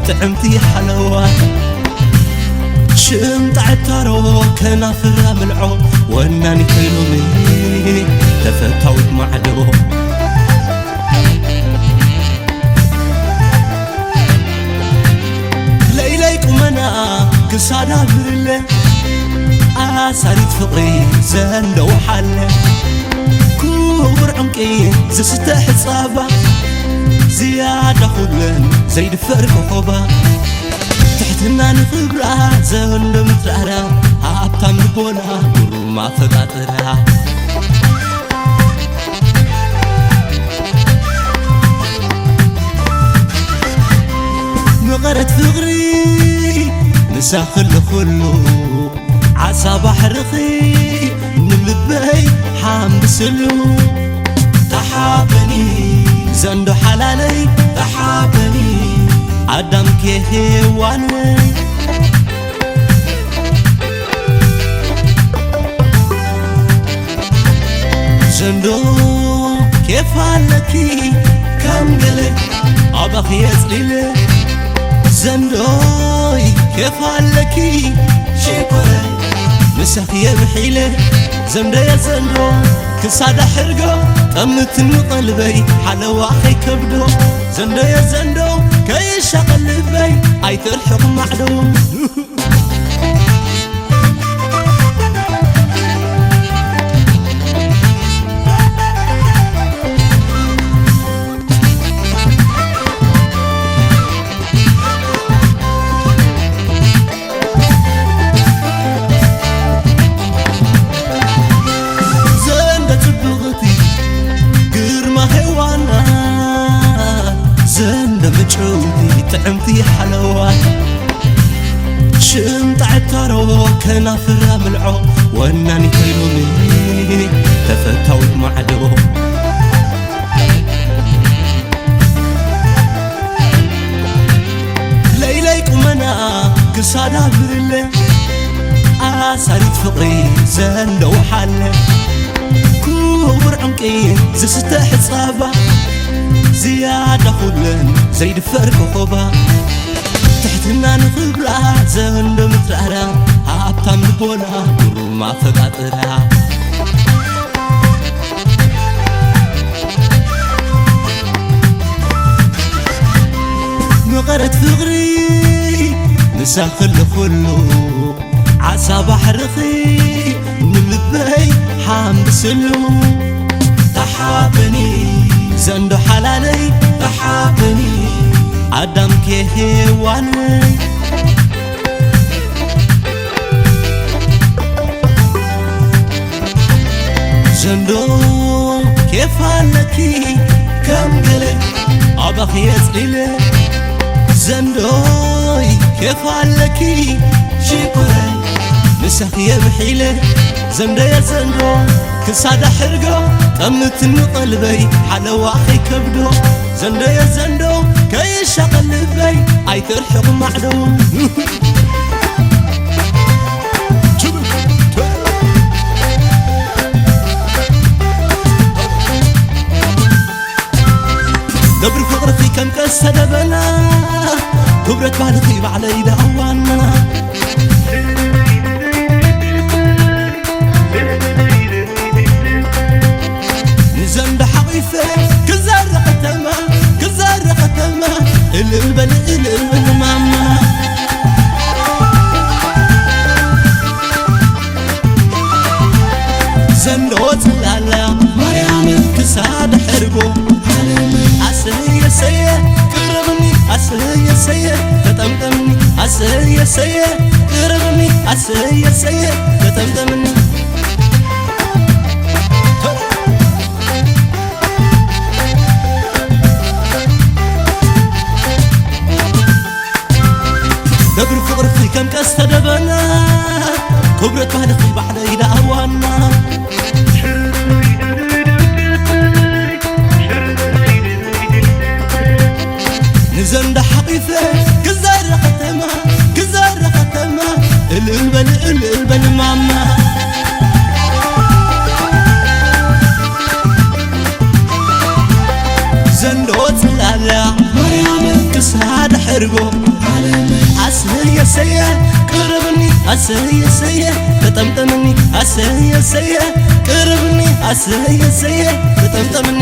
ጥዕምቲ ሓለዋ ሽም ጣዕታሮ ከናፍራ ምልዖ ወናኒተይ ሎሚ ተፈታዊት ማዕዶ። ለይለይ ቁመና ክሳዳ ብርለ ኣሳሪት ፍቕሪ ዘንደው ሓለ ክቡር ዕንቂ ዝስተ ሕጻባ ዝያዳ ኩለን ዘይድፈር ኮኾባ ትሕትና ንኽብራ ዘንዶ ምትራራ ሃብታም ልቦና ግሩም ኣፈጣጥራ መቐረት ፍቕሪ ንሳ ክልኹሉ ዓሳ ባሕርኺ ንልበይ ሓምብስሉ ተሓበኒ ዘንዶ ሓላለይ ተሓበኒ ኣዳምኬ ሄዋነይ ዘንዶ ኬፍ ኣለኪ ከም ገለ ኣባኺ የጽሊለ ዘንዶይ ኬፍ ኣለኪ ሽኮረ ምሳኺ የብሒለ ዘንዶየ ዘንዶ ክሳዳ ሕርጎ ጠምትኒ ቀልበይ ሓለዋ ከይከብዶ ዘንዶየ ዘንዶ ከይሻቐል ልበይ ኣይትርሕቕ ማዕዶ ዘንዶ ጽብቕቲ ግርማ ሄዋና ዘንዶ ምጭውቲ ጥዕምቲ ሓለዋ ሽም ጣዕታሮ ከናፍራ ምልዖ ወናኒተይ ሎሚ ተፈታዊት ማዕዶ ለይለይ ቁመና ክሳዳ ብርለ ኣሳሪት ፍቕሪ ዘንደው ሓለ ክቡር ዕንቂ ዝስተ ሕጻባ ዝያዳ ኩለን ዘይድፈር ኮኾባ ትሕትና ንኽብራ ዘንዶ ምትራራ ሃብታም ልቦና ግሩም ኣፈጣጥራ መቐረት ፍቕሪ ንሳ ክልኹሉ ዓሳ ባሕርኺ ንልበይ ሓምብስሉ ተሓበኒ ዘንዶ ሓላለይ ተሓበኒ ኣዳምኬ ሄዋነይ ዘንዶ ኬፍ ኣለኪ ከም ገለ ኣባኺ የጽሊለ ዘንዶይ ኬፍ ኣለኪ ሽኮረ ምሳኺ የብሒለ ዘንዶየ ዘንዶ ክሳዳ ሕርጎ ጠምትኒ ቀልበይ ሓለዋ ከይከብዶ ዘንዶየ ዘንዶ ከይሻቐል ልበይ ኣይትርሕቕ ማዕዶ ነብሪ ፍቕርኺ ከም ቀስተ ደበና ክብረት ባህልኺ ባዕለይ ደኣዋና ንዘንዶ ሓቒፈ ክዛረ ከተማ ክዛረ ከተማ እልል በል እልል በል ማማ ዘንዶ ጽላላ ማርያም ክሳድ ሕርጎ ኣሰየ ሰየ ቅረብኒ ኣሰየ ሰየ ተጠምጠምኒ ኣሰየ ሰየ ቅረብኒ ኣሰየ ሰየ ተጠምጠምኒ ነብሪ ፍቕርኺ ከም ቀስተ ደበና ክብረት ባህልኺ ባዕለይ ደኣዋና ንዘንዳ ሓቒፈ ክዛረ ከተማ ክዛረ ከተማ እልል በል እልል በል ማማ ዘንዶ ጽላላ ማርያም ክሳድ ሕርጎ ኣሰየ ሰየ ቅርብኒ ኣሰየ ሰየ ተጠምጠምኒ ኣሰየ ሰየ ቅርብኒ ኣሰየ ሰየ ተጠምጠምኒ